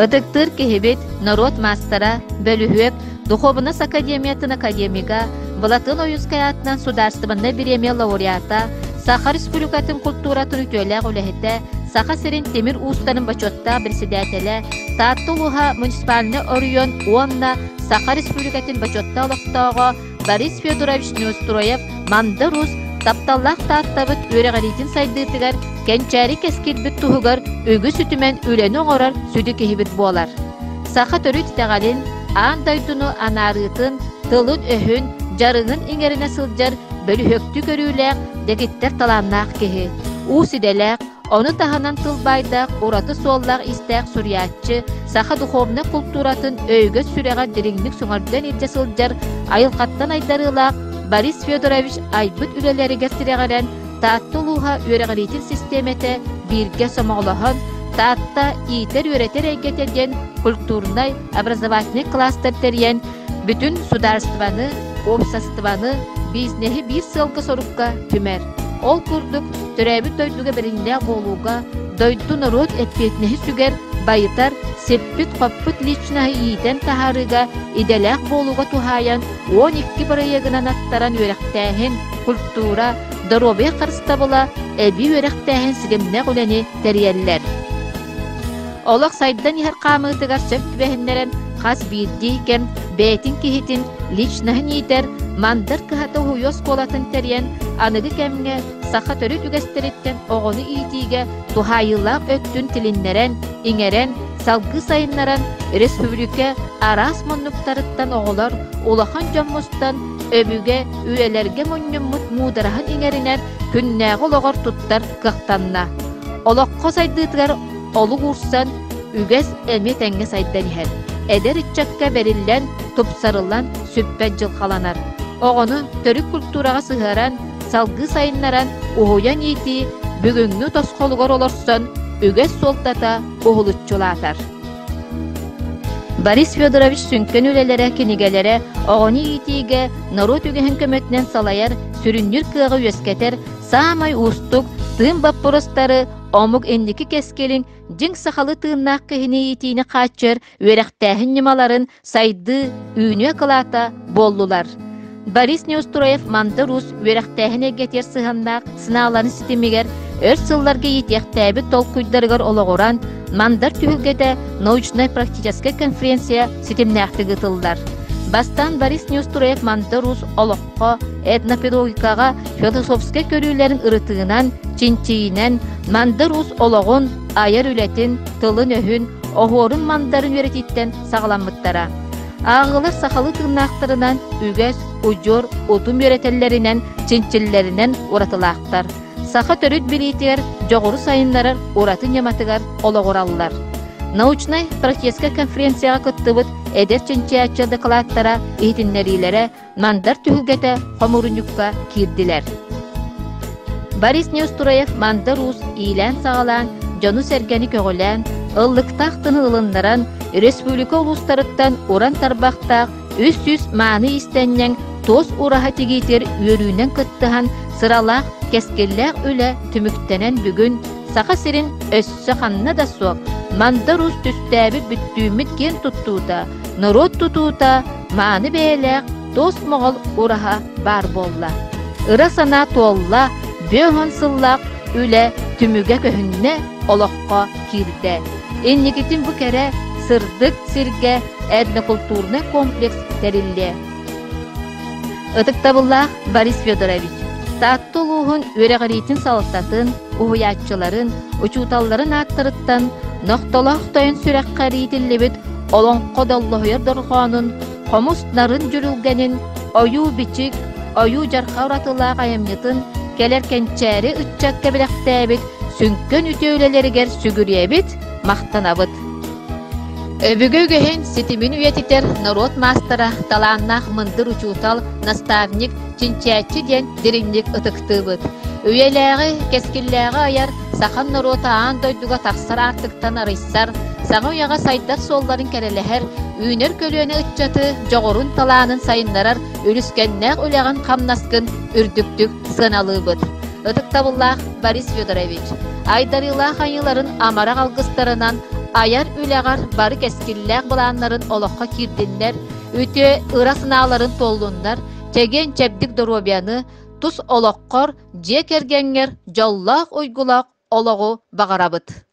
Ытыктыыр киһибит, норуот маастара, бөлүһүөк, Духуобунас академиятын академига, Былатыан Ойуунскай аатынан судаарыстыбаннай бириэмийэ лауреата, Саха Республикатын култууратын үтүөлээх үлэһитэ, Саха сирин тимир уустарын бочуоттаах председателэ, Таатта улууһа муниципальнай оройуон уонна Саха Республикатын бочуоттаах олохтооҕо Борис Федорович Неустроев Мандар Уус тапталлаах Тааттабыт үөрэҕириитин сайдыытыгар кэнчээри кэскилбит туһугар үгүс үтүмэн үлэни оҥорор сүдү киһибит буолар. Саха төрүт итэҕэлин, аан дойдуну анаарыытын, тылын-өһүн, дьарыгын иҥэринэ сылдьар бөлүһүөктүү көрүүлээх, дэгиттэр талааннаах киһи, уус идэлээх, Ону таһынан тылбаайдаах ураты суоллаах-иистээх суруйааччы, саха духовнай култууратын өйүгэр-сүрэҕэр дириҥник сөҥөрдөн илдьэ сылдьар айылҕаттан айдарыылаах Борис Федорович айбыт үлэлэригэр тирэҕирэн Таатта улууһа үөрэҕириитин систиэмэтэ бииргэ сомоҕолоһон Таатта иитэр-үөрэтэр эйгэтэ диэн культурнай образовательнай кластер тэрийэн бүтүн судаарыстыбаны, уопсастыбаны, бизнеһи биир сыалга-сорукка түмэр. Ол курдук, төрөөбүт дойдуга бэриниилээх буолууга, дойду норуот эппиэтинэһи сүгэр, байытар, сиппит-хоппут личноһы иитэн таһаарыыга идэлээх буолууга туһаайан 12 бырайыагынан аттаран үөрэхтээһин, культура, доруобуйа харыстабыла, эбии үөрэхтээһин ситимнээх үлэни тэрийэллэр. Олох сайдан иһэр хаамыытыгар сөп түбэһиннэрэн хас биирдии кэм бэйэтин киһитин личноһын иитэр Мандар кыһата уһуйуу оскуолатын тэрийэн аныгы кэмҥэ саха төрүт үгэстэриттэн оҕону иитиигэ туһаайыылаах өттүн тилиннэрэн, иҥэрэн, салгыы сайыннаран республика араас муннуктарыттан оҕолор улахан дьон мустан өбүгэ үйэлэргэ мунньуммут муудараһын иҥэринэр күннээҕи олоҕор туттар кыахтанна. Олоххо сайдыытыгар олук уурсан, үгэс эмиэ тэҥҥэ сайдан иһэр. Эдэр ыччакка бэриллэн, тупсарыллан, сүппэт дьылҕаланар. Оҕону төрүт культураҕа сыһыаран, салгыы сайыннаран, уһуйан иитии бүгүҥҥү тосхолугар олорсон, үгэс суолтата уһулуччулаатар. Борис Федорович сүҥкэн үлэлэрэ, кинигэлэрэ оҕону иитиигэ норуот үгэһин көмөтүнэн салайар, сүрүннүүр кыаҕы үөскэтэр саамай уустук тыын боппуруостары омук инники кэскилин дьиҥ сахалыы тыыннаах киһини иитиини хааччыйар үөрэхтээһин ньымаларын сайдыы үүнүө кылаата буоллулар. Борис Неустроев Мандар Уус үөрэхтээһин эйгэтигэр сыһыаннаах сынааларын ситимигэр өр сылларга иитиэхтээбит толкуйдарыгар олоҕуран Мандар түһүлгэтэ научнай-практическай конференция ситимнээхтик ыытыллар. Бастаан Борис Неустроев Мандар Уус олоххо, этнопедагогикаҕа философскай көрүүлэрин ырытыынан, чинчийинэн Мандар Уус олоҕун, айар үлэтин, тылын-өһүн, оһуорун-мандарын үөрэтииттэн саҕаламмыттара. Ааҕыылар сахалыы тыыннаахтарынан, үгэс, удьуор, утум үөрэтэллэринэн, чинчиллэринэн уратылаахтар. Саха төрүт билиитигэр дьоҕуру сайыннарар ураты ньыматыгар олоҕураллар. Научнай практическай конференцияҕа кыттыбыт эдэр чинчийээччи дакылааттара, иһитиннэриилэрэ Мандар түһүлгэтэ хомуурунньукка киирдилэр. Борис Неустроев Мандар Уус иилээн-саҕалаан, дьону-сэргэни көҕүлээн, ыллыктаах тыны ылыннаран, республика улуустарыттан уран тарбахтаах 300 мааны иистэнньэҥ туос ураһа тигиитигэр үөрүүнэн кыттыһан, сыралаах, кэскиллээх үлэ түмүктэнэн бүгүн Саха сирин өссө ханна да суох Мандар Уус түстээбит бүттүүммүт киэн туттуута, норуот тутуута мааны бэйэлээх туос моҕол ураһа баар буолла. Ыра санаа туолла, бүөһүн сыллаах үлэ түмүгэ көһүннэ, олоххо киирдэ. Инникитин бу кэрэ, сырдык сиргэ этнокультурнай комплекс тэриллиэ. Ытыктабыллаах Борис Федорович, Таатта улууһун үөрэҕириитин салалтатын, уһуйааччыларын, учууталларын ааттарыттан нохтолоох тойон сүрэххэ иитиллибит олоҥхо доллоһуйар дорҕоонун, хомус нарын дьүрүлгэнин, ойуу-бичик, ойуу-дьарха уратылаах айымньытын кэлэр кэнчээри ыччакка бэлэхтээбит сүҥкэн үтүө үлэлэригэр сүгүрүйэбит, махтанабыт. Өбүгэ үгэһин ситимин үйэтитэр норуот маастара, талааннаах мындыр учуутал, наставник, чинчээччи диэн дириҥник ытыктыыбыт. Үйэлээҕи, кэскиллээҕи айар саха норуота аан дойдуга тахсар аартыктан арыйсар, саҥа үйэҕэ сайдар суолларын кэрэлэһэр, үүнэр көлүөнэ ыччаты дьоҕурун талаанын сайыннарар үлүскэннээх үлэҕин-хамнаскын үрдүктүк сыаналыыбыт. Ытыктабыллаах Борис Федорович, айдарыылаах айыыларын амарах алгыстарынан Айар үлэҕэр бары кэскиллээх былааннарын олоххо киирдиннэр, үтүө ыра санааларын туоллуннар, чэгиэн-чэбдик доруобуйаны, тус олоххор, дьиэ кэргэҥҥэр дьоллоох-уйгулаах олоҕу баҕарабыт!